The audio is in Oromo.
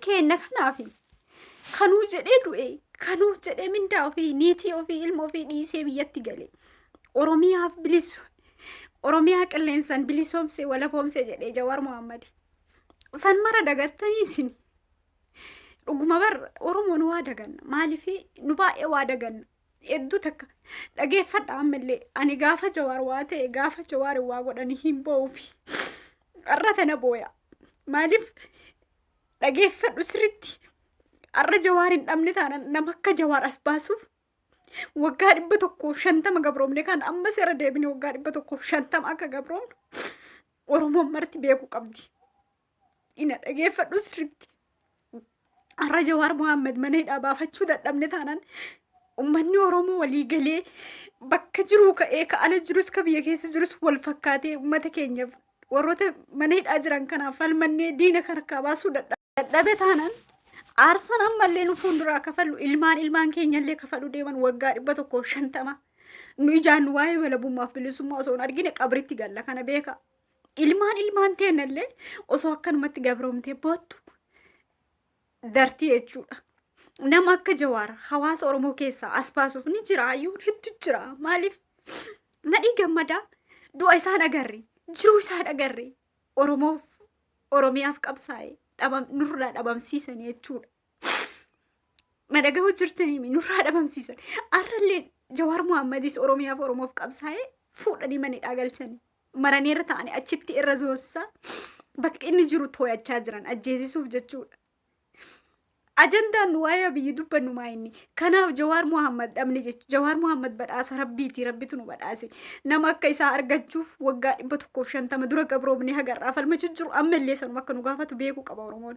Keenna kanaafi kanuu jedhee du'e, kanuu jedhee mindaa ofii, niitii ofii, ilma ofii dhiisee biyyatti gale. Oromiyaaf bilisu, Oromiyaa qilleensan bilisoomse, walaboomse jedhee Jawaar Mohammad. San mara dagattanii isin. Dhuguma bar Oromoon waa daganna. Maaliif nu baay'ee waa daganna. Hedduu takka dhageeffadha ammallee ani gaafa Jawaar waa ta'e, gaafa Jawaar waa godhanii hin boo'uufi. Har'a tana booya. Maaliif dhageeffadhu sirritti. Har'a Jawaar hin dhabne taanaan nama akka Jawaar as baasuuf waggaa 150 gabroomne kan ammas irra deebine waggaa 150 akka gabroomnu Oromoon marti beekuu qabdi. Ina dhageeffadhu sirritti. Har'a Jawaar Mohaammed mana hidhaa baafachuu dadhabne taanaan uummanni Oromoo walii galee bakka jiruu ka'ee ka ala jirus ka biyya keessa jirus wal fakkaatee uummata keenyaaf warroota mana hidhaa jiran kanaaf falmannee diina harkaa baasuu dadhabe taanaan aarsaan ammallee nu fuulduraa kafallu ilmaan ilmaan keenyallee kafaluu deeman waggaa 150 nu ijaan waa'ee walabummaaf bilisummaa osoo hin argine qabritti galla kana beeka. Ilmaan ilmaan teennallee osoo akkanumatti gabroomtee boottu dartii jechuudha. Nama akka Jawaar hawaasa Oromoo keessaa as baasuuf ni jira, hayyuun hedduu jira. Maaliif Nadhii Gammadaa du'a isaan agarre, jiruu isaan agarre, Oromoof Oromiyaaf qabsaa'e nurraa dhabamsiisan jechuudha. Na dhaga'uu jirtanii nurraa dhabamsiisan. Har'allee Jawaar Mohaammadis Oromiyaaf Oromoof qabsaa'e fuudhanii mana hidhaa galchanii. Maranii irra ta'anii achitti irra zoosisaa bakka inni jiru too'achaa jiran ajjeesisuuf jechuudha. Ajandaan nu waa'ee Abiyyi dubbannu maa inni? Kanaaf Jawaar Mohaammed dhabne jechuudha. Jawaar Mohaammed badhaasa Rabbiiti. Rabbitu nu badhaase. Nama akka isaa argachuuf waggaa 150 dura gabroomnee hagarraa falmachuu jiru ammallee sanuma akka nu gaafatu beekuu qaba Oromoon.